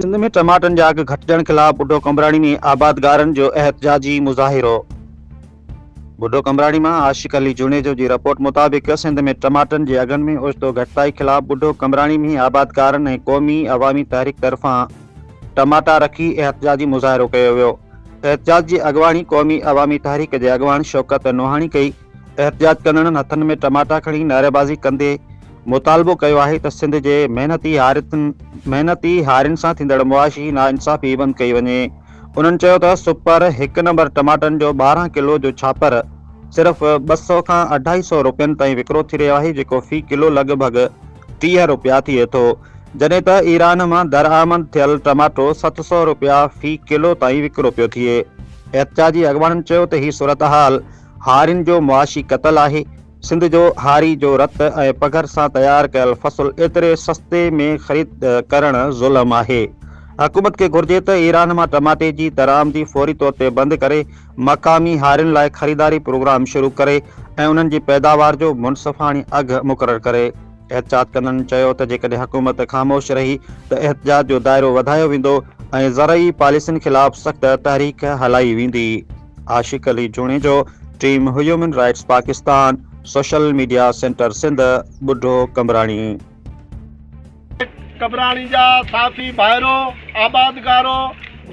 سنڌ ۾ ٽماٽن جا اگهه گهٽجڻ خلاف ٻڍو قمبراڻي ۾ آبادگارن جو احتجاجي مظاهرو. ٻڍو قمبراڻي مان عاشق علي جوڻيجو جي رپورٽ مطابق سنڌ ۾ ٽماٽن جي اگهن ۾ اوچتو گهٽتائي خلاف ٻڍو قمبراڻي ۾ آبادگارن ۽ قومي عوامي تحريڪ طرفان ٽماٽا رکي احتجاجي مظاهرو ڪيو ويو. احتجاج جي اڳواڻي قومي عوامي تحريڪ جي اڳواڻ شوڪت نوحاڻي ڪئي. احتجاج ڪندڙن هٿن ۾ ٽماٽا کڻي نعريبازي ڪندي مطالبو ڪيو آهي ته سنڌ جي محنتي محنتي هارين سان ٿيندڙ معاشي ناانصافي بند ڪئي وڃي. انهن چيو ته سپر هڪ نمبر ٽماٽن جو 12 ڪلو جو ڇاپر صرف 200 کان اڍائي سئو روپين تائين وڪرو ٿي رهيو آهي جيڪو في ڪلو لڳ ڀڳ 30 روپيا ٿئي ٿو جڏهن ته ايران مان درآمد ٿيل ٽماٽو 700 روپيا في ڪلو تائين وڪرو پيو ٿئي. احتجاجي اڳواڻن چيو ته هي صورتحال هارين جو معاشي قتل آهي، سنڌ جو هاري جو رت ۽ پگهر سان تيار ڪيل فصل ايتري سستي ۾ خريد ڪرڻ ظلم آهي. حڪومت کي گهرجي ته ايران مان ٽماٽي جي درآمدي فوري طور تي بند ڪري مقامي هارين لاء خريداري پروگرام شروع ڪري ۽ انهن جي پيداوار جو منصفاڻي اگهه مقرر ڪري. احتجاج ڪندڙن چيو ته جيڪڏهن حڪومت خاموش رهي ته احتجاج جو دائرو وڌايو ويندو ۽ زرعي پاليسين خلاف سخت تحريڪ هلائي ويندي. Ashiq Ali Junejo, team human rights Pakistan, social media centre Sindh, Budho Qambrani. Qambrani جا صحافي ڀائرو، آبادگارو،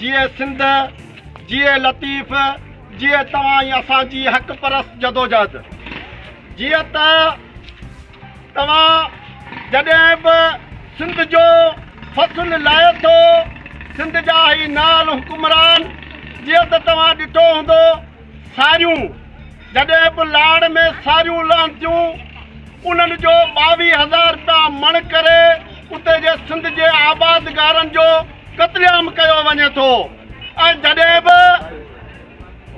جيئي سنڌ، جيئي لطيف، جيئي توهان ۽ اسان جي حق پرست جدوجهد. جيئن ته توهان جڏهن به سنڌ جو فصل لهي ٿو، سنڌ جا هي نال حڪمران جيئن ته توهان ڏٺو هوندو ساريون جڏهن به لاڙ ۾ ساريون لهن ٿيون انهن جو 22 هزار رپيا مڻ ڪري اتي جي سنڌ جي آبادگارن جو قتل عام ڪيو وڃي ٿو ۽ جڏهن به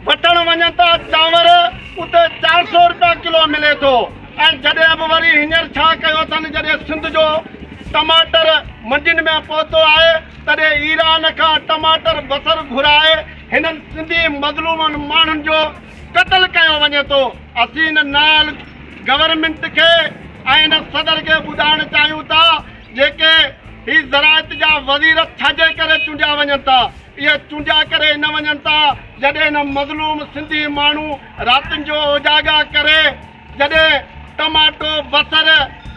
وٺڻ وڃن ٿا چانور اتي 400 رپيا ڪلو ملي ٿو ۽ جڏهن به وري هينئر ڇا ڪيو اٿن جڏهن سنڌ جو ٽماٽر منڊين ۾ پهتو آهي تڏهن ايران کان ٽماٽر بصر گهرائي هنن سنڌي مظلومن ماڻهن جو قتل ڪيو وڃي ٿو اسين هن نااهل گورنمينٽ کي ۽ هن صدر کي ٻڌائڻ چاهيون ٿا جيڪي هي زراعت جا وزير ڇاجي ڪري چونڊيا وڃن ٿا اهي چونڊيا ڪري نه وڃن ٿا جڏهن هن مظلوم سنڌي ماڻهو راتين جو اوجاڳا ڪري جڏهن ٽماٽو بصر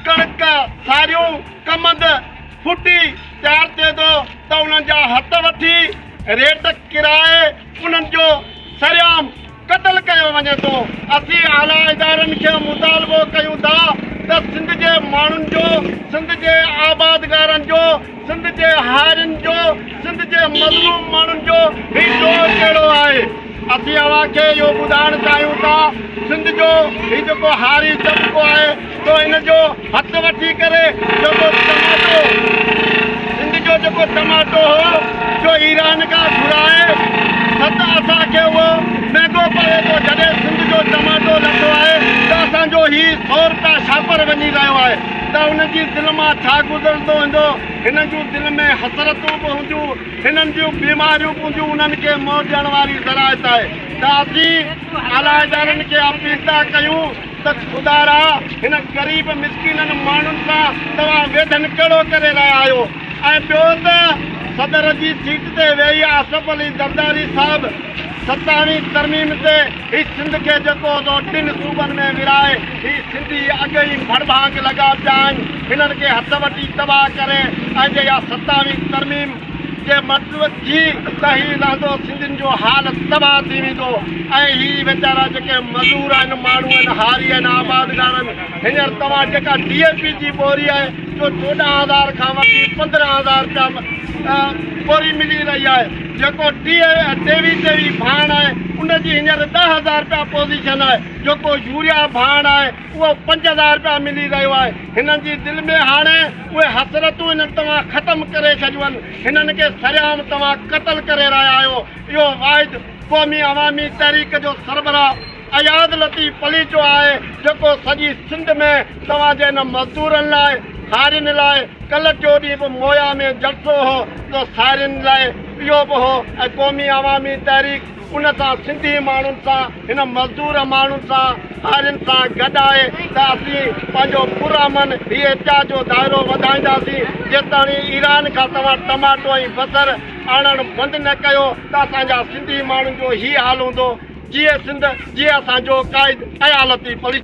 ڪڻڪ ساريون ڪمند ڦٽي تيار ٿئي ٿو ته انهن جا هٿ وٺي ريٽ ڪرائي انهن جو سرعام قتل ڪيو وڃي ٿو، اسين اعليٰ ادارن کي مطالبو ڪيون ٿا ته سنڌ جي ماڻهن جو، سنڌ جي آبادگارن جو، سنڌ جي هارين جو، سنڌ جي مظلوم ماڻهن جو هي ڏوهه ڪهڙو آهي؟ اسين اوهان کي اهو ٻڌائڻ چاهيون ٿا سنڌ جو هي جيڪو هاري طبقو آهي سو ان جو هٿ وٺي ڪري جيڪو ٽماٽو سنڌ جو جيڪو ٽماٽو هو سو ايران کان گهرائي ست اسان کي اهو مهنگو پوي ٿو جڏهن سنڌ جو ٽماٽو لٿو آهي ته اسان جو هي سو رپيا شاپر وڃي رهيو آهي ته انهن جي دل مان ڇا گذرندو هوندو هنن جون دل ۾ حسرتون به هونديون هنن جون بيماريون به هونديون انهن کي منهن ڏيڻ واري زراعت آهي ته اسين اعليٰ ادارن کي اپيل ٿا ڪيون ته خدارا هن غريب مسڪينن ماڻهن سان توهان ويڌن ڪهڙو ڪري رهيا آهيو ۽ ٻيو ته صدر جي سيٽ تي ويهي آصف علي زرداري صاحب ستاوين ترميم تي هي سنڌ کي جيڪو سو ٽن صوبن ۾ ورهائي هي سنڌي اڳ ئي ڀڙڀانگ لڳا پيا آهن هنن کي هٿ وٺي تباهه ڪري ۽ جي اها ستاوين ترميم جي مطلب جي ته هي لهندو سنڌين جو حال تباهه ٿي ويندو ۽ هي ويچارا جيڪي مزور آهن ماڻهو آهن هاري آهن آبادگار آهن هينئر توهان جيڪا ڊي اي پي جي ٻوري آهي سو 14 هزار کان وٺي 15 هزار رپيا ٻوري ملي رهي آهي جيڪو 30 23 23 ڀاڻ آهي ان جي هينئر 10 هزار رپيا پوزيشن آهي جيڪو يوريا ڀاڻ آهي اهو 5 هزار رپيا ملي رهيو آهي هنن جي دل ۾ هاڻي اهي حسرتون هنن توهان ختم ڪري ڇڏيون آهن، هنن کي سرعام توهان قتل ڪري رهيا آهيو، اهو واحد قومي عوامي تحريڪ جو سربراهه اياز لطيف پليجو آهي جيڪو سڄي سنڌ ۾ توهان جي هن مزدورن لاء، هارين لاء ڪلهه ٽيون ڏينهن به مويا ۾ جلسو هو ته سارين لاء اهو به هو ۽ قومي عوامي تحريڪ ان سان سنڌي ماڻهن سان هن مزدور ماڻهن سان هارين سان گڏ آهي ته اسين پنهنجو پرامن هي احتجاج جو دائرو وڌائينداسين جيستاڻي ايران کان توهان ٽماٽو ۽ بصر آڻڻ بند نه ڪيو ته اسان جا سنڌي ماڻهن جو هي حال هوندو جيئي سنڌ جيئي اسان جو قائد ايا لطيف.